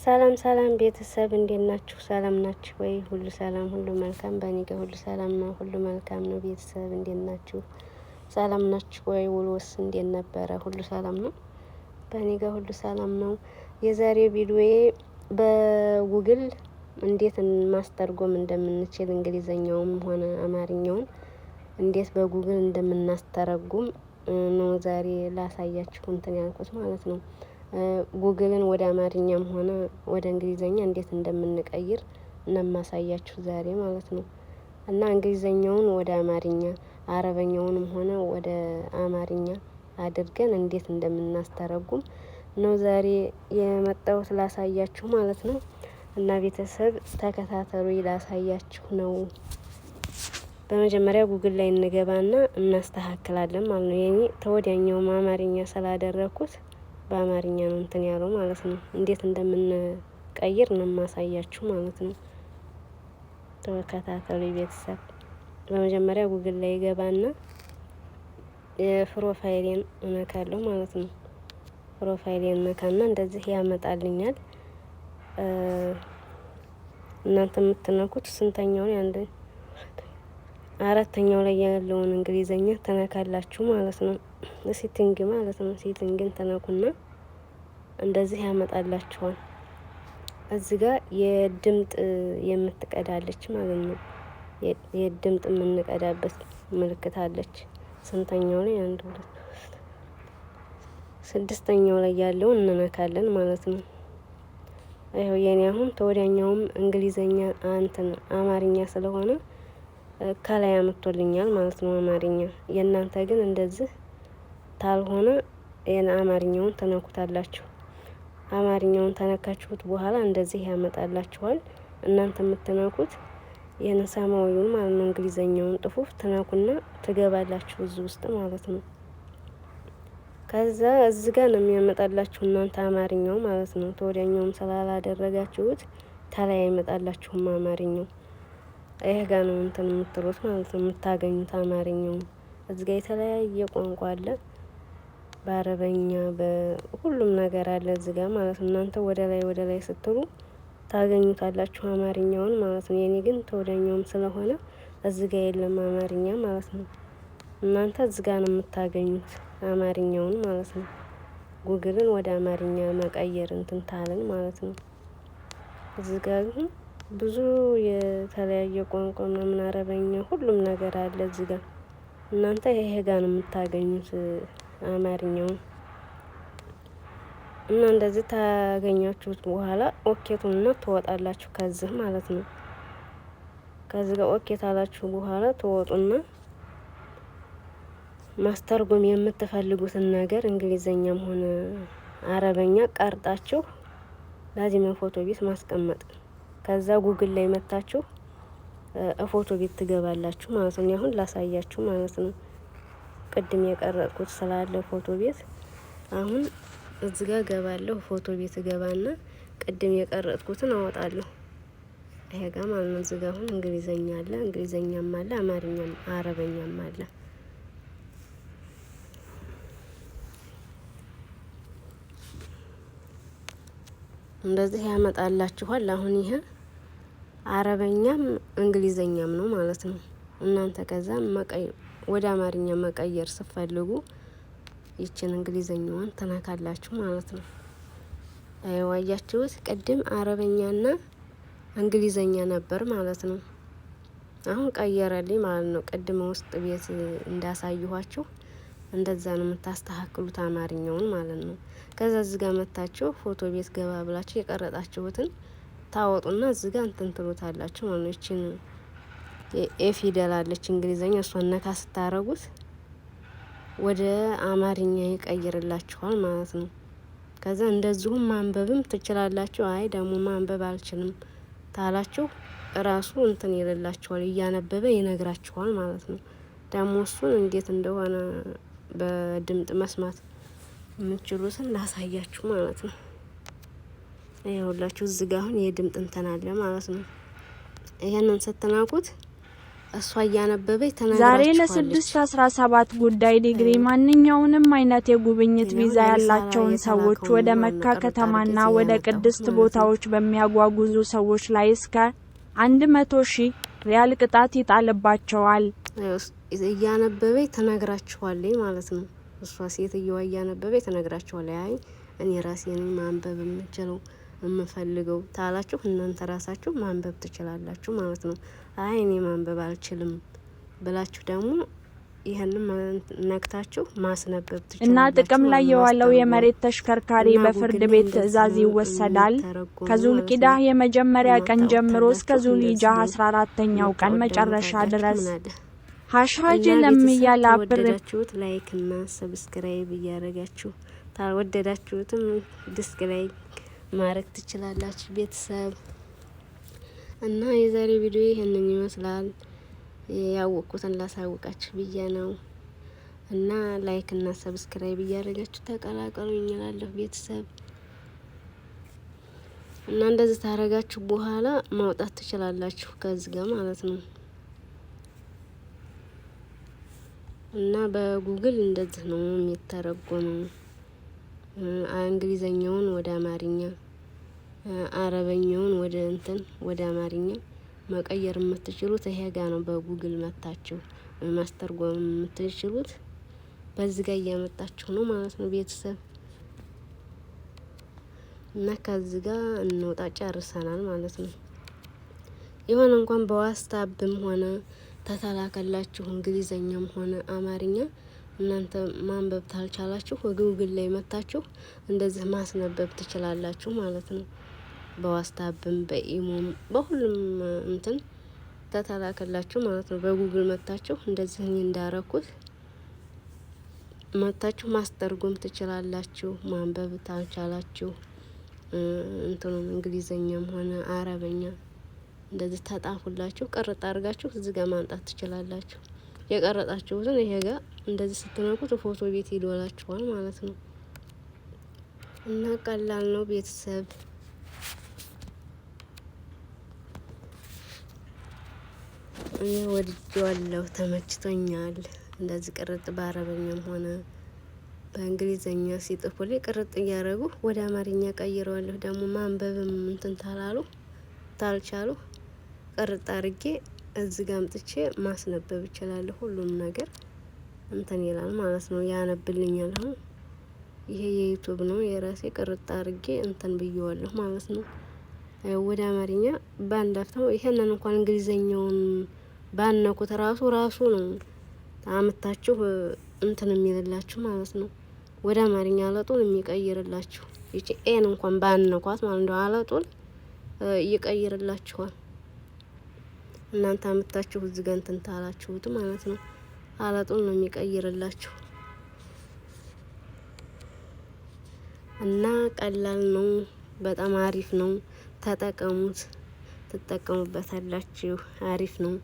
ሰላም ሰላም ቤተሰብ እንዴት ናችሁ? ሰላም ናችሁ ወይ? ሁሉ ሰላም፣ ሁሉ መልካም። በእኔ ጋር ሁሉ ሰላም ነው፣ ሁሉ መልካም ነው። ቤተሰብ እንዴት ናችሁ? ሰላም ናችሁ ወይ? ውሎስ እንዴት ነበረ? ሁሉ ሰላም ነው። በእኔ ጋር ሁሉ ሰላም ነው። የዛሬ ቪዲዮዬ በጉግል እንዴት ማስተርጎም እንደምንችል፣ እንግሊዘኛውም ሆነ አማርኛውን እንዴት በጉግል እንደምናስተረጉም ነው ዛሬ ላሳያችሁ እንትን ያልኩት ማለት ነው። ጉግልን ወደ አማርኛም ሆነ ወደ እንግሊዘኛ እንዴት እንደምንቀይር እነማሳያችሁ ዛሬ ማለት ነው። እና እንግሊዘኛውን ወደ አማርኛ፣ አረበኛውንም ሆነ ወደ አማርኛ አድርገን እንዴት እንደምናስተረጉም ነው ዛሬ የመጣሁት ላሳያችሁ ማለት ነው። እና ቤተሰብ ተከታተሉ፣ ላሳያችሁ ነው። በመጀመሪያ ጉግል ላይ እንገባና እናስተካክላለን ማለት ነው። የኔ ተወዲያኛውም አማርኛ ስላደረኩት በአማርኛ ነው እንትን ያለው ማለት ነው። እንዴት እንደምንቀይር ነው የማሳያችሁ ማለት ነው። ተከታተሉ ቤተሰብ። በመጀመሪያ ጉግል ላይ ገባና የ profile ኤን እነካለሁ ማለት ነው። profile ኤን እነካና እንደዚህ ያመጣልኛል። እናንተ የምትነኩት ስንተኛውን? አንድ አራተኛው ላይ ያለውን እንግሊዘኛ ተነካላችሁ ማለት ነው። Setting ማለት ነው። Setting ን ተነኩና እንደዚህ ያመጣላችኋል። እዚህ ጋር የድምጥ የምትቀዳለች ማለት ነው። የድምጥ የምንቀዳበት ምልክት አለች። ስንተኛው ላይ? አንድ፣ ሁለት፣ ስድስተኛው ላይ ያለውን እንነካለን ማለት ነው። ይኸው የኔ አሁን ተወዲያኛውም እንግሊዘኛ አንትን አማርኛ ስለሆነ ከላይ አመጥቶልኛል ማለት ነው አማርኛ። የእናንተ ግን እንደዚህ ታልሆነ ይህን አማርኛውን ተነኩታላችሁ። አማርኛውን ተነካችሁት በኋላ እንደዚህ ያመጣላችኋል። እናንተ የምትነኩት ይህን ሰማያዊውን ማለት ነው፣ እንግሊዘኛውን ጥፉፍ ትነኩና ትገባላችሁ እዚህ ውስጥ ማለት ነው። ከዛ እዚህ ጋር ነው የሚያመጣላችሁ እናንተ አማርኛው ማለት ነው። ተወዲያኛውም ስላላደረጋችሁት ተላይ አይመጣላችሁም አማርኛው። ይህ ጋር ነው እንትን የምትሉት ማለት ነው፣ የምታገኙት አማርኛው። እዚህ ጋር የተለያየ ቋንቋ አለ። በአረበኛ በሁሉም ነገር አለ እዚህ ጋር ማለት ነው። እናንተ ወደ ላይ ወደ ላይ ስትሉ ታገኙታላችሁ አማርኛውን ማለት ነው። የኔ ግን ተወዳኛውም ስለሆነ እዚህ ጋር የለም አማርኛ ማለት ነው። እናንተ እዚህ ጋር ነው የምታገኙት አማርኛውን ማለት ነው። ጉግልን ወደ አማርኛ መቀየር እንትን ታልን ማለት ነው። እዚህ ጋር ግን ብዙ የተለያየ ቋንቋ ምናምን አረበኛ ሁሉም ነገር አለ እዚህ ጋር። እናንተ ይሄ ጋር ነው የምታገኙት አማርኛውን። እና እንደዚህ ታገኛችሁት በኋላ okay ቱንና ትወጣላችሁ ከዚህ ማለት ነው። ከዚህ ጋር okay ታላችሁ በኋላ ትወጡና ማስተርጎም የምትፈልጉትን ነገር እንግሊዘኛም ሆነ አረበኛ ቀርጣችሁ ላዚም ፎቶ ቤት ማስቀመጥ። ከዛ ጉግል ላይ መታችሁ ፎቶ ቤት ትገባላችሁ ማለት ነው። አሁን ላሳያችሁ ማለት ነው። ቅድም የቀረጥኩት ስላለ ፎቶ ቤት አሁን እዚህ ጋር ገባለሁ። ፎቶ ቤት ገባና ቅድም የቀረጥኩትን አወጣለሁ። ይሄ ጋር ማለት ነው። እዚህ ጋር አሁን እንግሊዘኛ አለ፣ እንግሊዘኛም አለ፣ አማርኛም አረበኛም አለ። እንደዚህ ያመጣላችኋል። አሁን ይሄ አረበኛም እንግሊዘኛም ነው ማለት ነው። እናንተ ከዛ ወደ አማርኛ መቀየር ስትፈልጉ ይችን እንግሊዘኛዋን ተናካላችሁ ማለት ነው። አይዋያችሁት ቅድም አረበኛና እንግሊዘኛ ነበር ማለት ነው። አሁን ቀየረልኝ ማለት ነው። ቅድም ውስጥ ቤት እንዳሳየኋችሁ እንደዛ ነው የምታስተካክሉት አማርኛውን ማለት ነው። ከዛ እዚህ ጋር መታችሁ ፎቶ ቤት ገባ ብላችሁ የቀረጣችሁትን ታወጡና እዚህ ጋር እንትን ትሉታላችሁ ማለት ነው። ይችን A ፊደል አለች እንግሊዘኛ፣ እሷን ነካ ስታረጉት ወደ አማርኛ ይቀይርላችኋል ማለት ነው። ከዛ እንደዚሁም ማንበብም ትችላላችሁ። አይ ደግሞ ማንበብ አልችልም ታላችሁ እራሱ እንትን ይልላችኋል፣ እያነበበ ይነግራችኋል ማለት ነው። ደግሞ እሱን እንዴት እንደሆነ በድምጥ መስማት የምትችሉትን ላሳያችሁ ማለት ነው። ይኸውላችሁ እዚህ ጋር አሁን የድምጥ እንትን አለ ማለት ነው። ይሄንን ስትነኩት እሷ እያነበበች ዛሬ ተናግራችኋለች። ለ6:17 ጉዳይ ዲግሪ ማንኛውንም አይነት የጉብኝት እኔ አሁን ቪዛ ለሪሳላ ያላቸውን ሰዎች የተላከውን ወደ ነው መካ ቅርጥ አድርጌ ከተማና ወደ ያመጣሁት ቅድስት ማለት ነው። ቦታዎች በሚያጓጉዙ ሰዎች ላይ እስከ 100,000 ሪያል ቅጣት ይጣልባቸዋል። እያነበበች ተናግራችኋለች ማለት ነው። እሷ ሴትየዋ እያነበበች ተነግራችኋለች። አይ እኔ ራሴ ነኝ ማንበብ የምችለው የምፈልገው ታላችሁ እናንተ ራሳችሁ ማንበብ ትችላላችሁ ማለት ነው። አይ እኔ ማንበብ አልችልም ብላችሁ ደግሞ ይህንን ነክታችሁ ማስነበብ እና ትችላላችሁ ጥቅም ላይ ማለት ነው። የዋለው ማስተርጎም የመሬት ተሽከርካሪ እና በፍርድ ጉግል ላይ ቤት እንደዚህ ትዕዛዝ ነው ይወሰዳል። የሚተረጎመው ማለት ከዙልቂዳህ ነው። የመጀመሪያ ቀን ጀምሮ እስከ የማታውቁት ዙልሂጃ እንደዚህ ነው 14ኛው ቀን መጨረሻ የምታወዳሙታላችሁ ድረስ። ምን አለ ሀሻጅ እና ቤተሰብ ለሚያላብር ተወደዳችሁት like እና subscribe እያደረጋችሁ፣ ታልወደዳችሁትም dislike ማድረግ ትችላላችሁ ቤተሰብ። እና የዛሬ ቪዲዮ ይህንን ይመስላል። ያወቅኩትን ላሳውቃችሁ ብዬ ነው። እና like እና subscribe እያደረጋችሁ ተቀላቀሉኝ እላለሁ ቤተሰብ። እና እንደዚህ ታረጋችሁ በኋላ ማውጣት ትችላላችሁ ከዚህ ጋር ማለት ነው። እና በጉግል እንደዚህ ነው የሚተረጎመው። እንግሊዘኛውን ወደ አማርኛ፣ አረበኛውን ወደ እንትን ወደ አማርኛ መቀየር የምትችሉት ይሄ ጋ ነው። በጉግል መታችሁ ማስተርጎም የምትችሉት በዚህ ጋር እያመጣችሁ ነው ማለት ነው ቤተሰብ። እና ከዚህ ጋር እንወጣ ጨርሰናል ማለት ነው። የሆነ እንኳን በዋስታብም ሆነ ተተላከላችሁ እንግሊዘኛም ሆነ አማርኛ እናንተ ማንበብ ታልቻላችሁ ጉግል ላይ መታችሁ እንደዚህ ማስነበብ ትችላላችሁ ማለት ነው። በዋስታብም በኢሞም በሁሉም እንትን ተተላከላችሁ ማለት ነው። በጉግል መታችሁ እንደዚህ እኔ እንዳረኩት መታችሁ ማስተርጎም ትችላላችሁ። ማንበብ ታልቻላችሁ እንትኑም እንግሊዘኛም ሆነ አረበኛ እንደዚህ ተጣፉላችሁ ቅርጥ አድርጋችሁ እዚህ ጋር ማምጣት ትችላላችሁ። የቀረጣችሁትን ይሄ ጋር እንደዚህ ስትነኩት ፎቶ ቤት ይዶላችኋል ማለት ነው። እና ቀላል ነው ቤተሰብ። እኔ ወድጄዋለሁ፣ ተመችቶኛል። እንደዚህ ቅርጥ በአረበኛም ሆነ በእንግሊዘኛ ሲጥፉልኝ ቅርጥ እያደረጉ ወደ አማርኛ ቀይረዋለሁ። ደግሞ ማንበብም እንትን ታላሉ ታልቻሉ ቅርጥ አድርጌ እዚህ ጋር አምጥቼ ማስነበብ እችላለሁ። ሁሉም ነገር እንትን ይላል ማለት ነው፣ ያነብልኛል። አሁን ይሄ የ YouTube ነው፣ የራሴ ቅርጥ አድርጌ እንትን ብየዋለሁ ማለት ነው። ወደ አማርኛ በአንድ አፍታው ይሄንን እንኳን እንግሊዘኛውን ባነኩት ራሱ ራሱ ነው አምታችሁ እንትን የሚልላችሁ ማለት ነው። ወደ አማርኛ አለጡን የሚቀይርላችሁ ይቺ ኤን እንኳን ባነኳት ማለት ነው አለጡን ይቀይርላችኋል። እናንተ አምታችሁ እዚህ ጋር እንትን ታላችሁት ማለት ነው። አለጡን ነው የሚቀይርላችሁ። እና ቀላል ነው፣ በጣም አሪፍ ነው። ተጠቀሙት፣ ትጠቀሙበታላችሁ። አሪፍ ነው።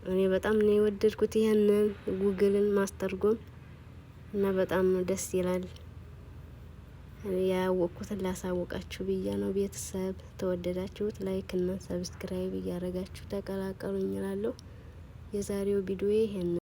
እኔ በጣም ነው የወደድኩት ይሄንን ጉግልን ማስተርጎም እና በጣም ነው ደስ ይላል። ያወቅኩትን ላሳውቃችሁ ብዬ ነው። ቤተሰብ ተወደዳችሁት like እና subscribe እያደረጋችሁ ተቀላቀሉኝ እላለሁ። የዛሬው ቪዲዮ ይሄን